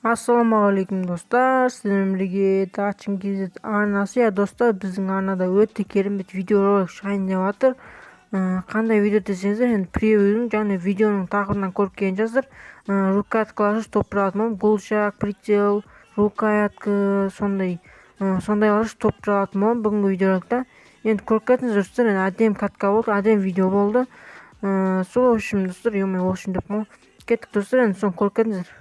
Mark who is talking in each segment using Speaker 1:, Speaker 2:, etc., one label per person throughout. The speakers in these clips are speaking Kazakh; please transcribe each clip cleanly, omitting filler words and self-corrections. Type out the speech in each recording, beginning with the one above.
Speaker 1: Ассалаумағалейкум, достар! Сіздермен бірге Дачын KZ арнасы. Иә, достар, біздің арнада өте керемет видеоролик шығайын деп жатыр. Қандай видео десеңіздер, енді превьюдің және видеоның тақырыбынан көріп келген шығарсыздар. Рукояткаларсыз топ алатын, глушак, прицел, рукоятка, сондай сондайлар топ алатын боламын бүгінгі видеороликта. Енді көріп кетіңіздер, достар, енді әдемі катка болды, әдемі видео болды. Сол, в общем, достар, е, в общем деп кеттік, достар, енді соны көріп кетіңіздер.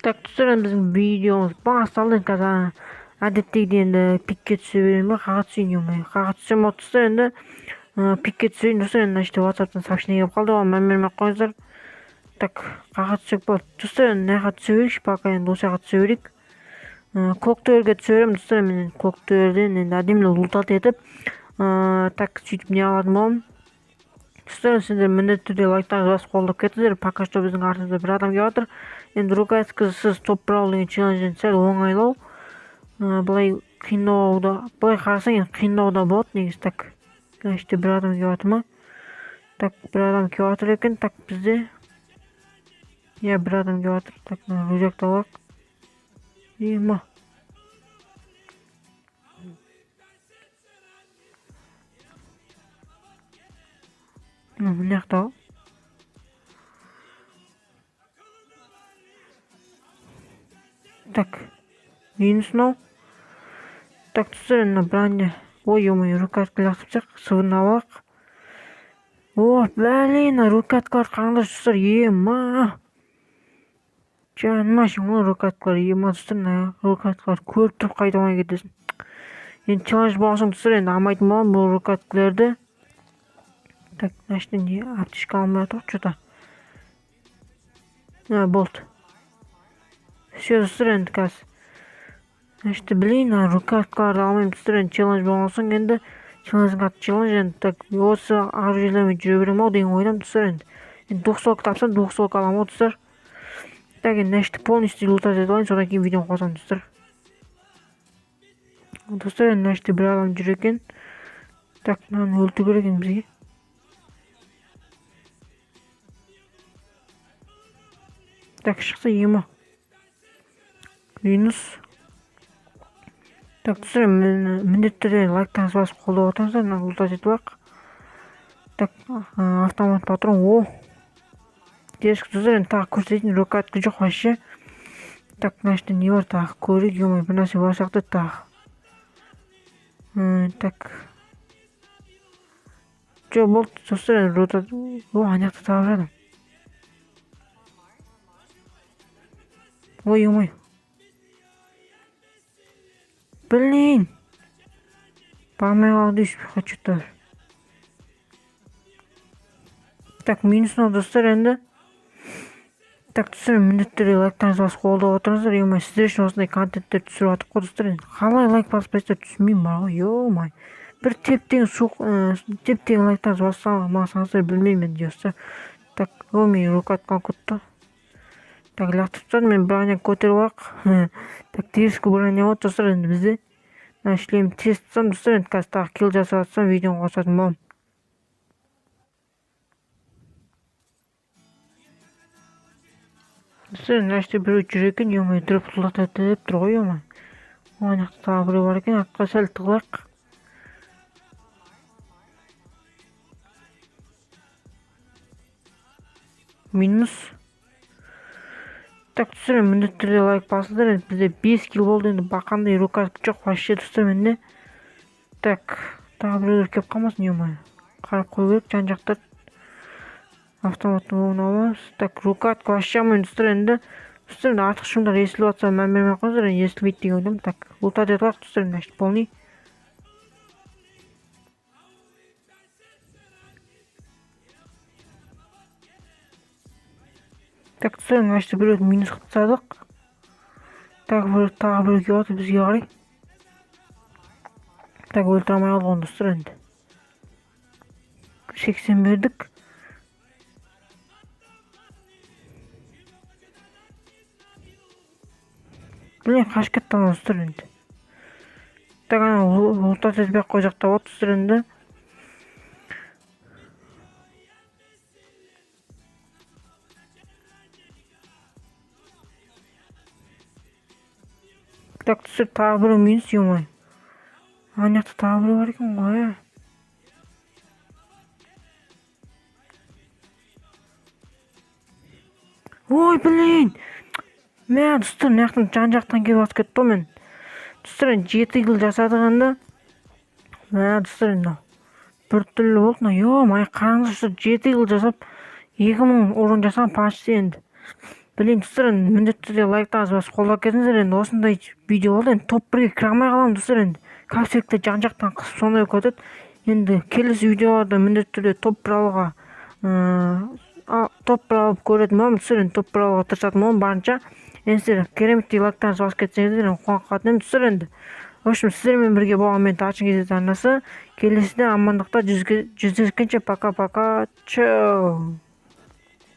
Speaker 1: Так, достар, енді біздің видеомыз басталды. Енді қазір әдеттегідей енді пикке түсе беремін ба, қаға түсейін, е, қаға түссем болады, достар, енді пикке түсейін, достар. Енді мына жерде ватсаптан сообщение келіп қалды, оған мән бермей ақ қойыңыздар. Так, қаға түссек болады, достар? Енді мына жаққа түсе берейікші пока, енді осы жаққа түсе берейік. Көктөбелге түсе беремін, достар. Мен енді Көктөбелден енді әдемілеп лутать етіп, так, сөйтіп не алатын боламын. Достар, сендер міндетті түрде лайктарыңызды басып, қолдап кетіңіздер. Пока что біздің артымызда бір адам келіп жатыр. Енді рукояткасыз топ бір деген челленджден сәл оңайлау, былай қиындау да, былай қарасаң, енді қиындау да болады негізі. Так, мына жерде бір адам келіп жатыр ма? Так, бір адам келіп жатыр екен. Так, бізде, иә, бір адам келіп жатыр. Так, мына рюкзакты алайық. Ема, мына жақта ғой. Так, минус мынау. Так, достар, мына броня, ой, ё-моё, рукоятка лақтырып тастайық, сыбырын алайық. О, блин, мына рукояткаларды қараңдаршы, достар, ема, жаным ашиды ғой рукояткалар. Ема, достар, мына рукояткаларды көріп тұрып қайда оңай кетесің. Енді челлендж болған соң, достар, енді алмайтын боламын бұл рукояткаларды. Так, мына жерде не, аптечка алмай жатыр ғой че-то. Болды, все, достар, енді қазір мына жерде, блин, мына рукояткаларды алмаймын, достар. Енді челлендж болған соң, енді челлендждің аты челлендж. Енді, так, осы оружиелермен жүре беремін ау деген ойдамын, достар. Енді двухстволка тапсам, двухстволка аламын ғой, достар. Так, енді мына жерді полностью лутать етіп алайын, содан кейін видеоны қосамын, достар. Достар, енді мына жерде бір адам жүр екен. Так, мынаны өлтіру керек енді бізге. Так, шықса, ема, минус. Так, достар, міндетті түрде лайктарыңызды басып, қолдап отырыңыздар. Мына лутать етіп алайық. Так, автомат, патрон, о, дерзкий. Достар, енді тағы көрсетейін, рукоятка жоқ вообще. Так, мына жерде не бар, тағы көрейік. Е, бір нәрсе бар сияқты тағы. Так, жоқ, болды, достар, енді лутать. О, ана жақта тағы бір адам. Ой, ой, блин, бармай қалды хочу то. Так, минус мынау, достар, енді. Так, достар, міндетті түрде лайктарыңызды басып, қолдап отырыңыздар. Е, сіздер үшін осындай контенттер түсіріп жатырмық қой, достар. Енді қалай лайк баспайсыздар, түсінбеймін бар ғой. Е, бір теп тең суық, теп тең лайктарыңызды бассаңыздар, білмеймін енді, достар. Так, о, мен рукоятка алып кетті. Так, лақтырып тастадым мен, броня көтеріп алайық. Так, дерзкий броня болады, достар, енді бізде. Мына шлем тез тастадым, достар. Енді қазір тағы килл жасап жатсам, видеоны қосатын боламын. Достар, мына жерде біреу жүр екен. Е, дроп етіп тұр ғой. Е, ана жақта тағы біреу бар екен, артқа сәл тығылайық. Минус. Так, достар, міндетті түрде лайк басыңыздар. Енді бізде 5 килл болды, енді бақандай рукоятка жоқ вообще, достар, менде. Так, тағы біреулер келіп қалмасын, е, қарап қою керек жан жақта. Автоматтың оғын аламыз. Так, рукоятка вообще алмаймын, достар, енді. Достар, енді артық шумдар естіліп жатса, мән бермей ақ қойыңыздар, енді естілмейді деген ойдамын. Так, лутать етіп алайық, достар, значит, полный. Так, достар, мына жерде біреуді минус қылып тастадық. Так, тағы біреу келіп жатыр бізге қарай. Так, өлтіре алмай қалдық оны, достар, енді. 80 бердік. Блин, қашып кетті анау, достар, енді. Так, ана лутать етпей ақ қойсақ та болады, достар, енді. Так, достар, тағы біреу минус, ё-моё. Ана жақта тағы біреу бар екен ғой, ә. Ой, блин. Мә, достар, мына жақтан жан жақтан келіп атып кетті ғой мен. Достар, енді 7 килл жасадық енді. Мә, достар, енді бір түрлі болды мына. Ё-моё, қараңыздаршы, 7 килл жасап, 2000 урон жасаған почти енді. Блин, достар, енді міндетті түрде лайктарыңызды басып қолдап кетіңіздер. Енді осындай видео болды. Енді топ 1-ге кіре алмай қаламын, достар, енді. Капсекті жан жақтан қысып сондай болып кетеді. Енді келесі видеоларда міндетті түрде топ 1 алуға, топ 1 алып көретін боламын, достар. Енді топ 1 алуға тырысатын боламын барынша. Енді сіздер кереметтей лайктарыңызды басып кетсеңіздер, енді қуанып қалатын едім, достар, енді. В общем, сіздермен бірге болған мен Талшын Кезет арнасы. Келесіде амандықта жүздескенше, пока-пока, чао.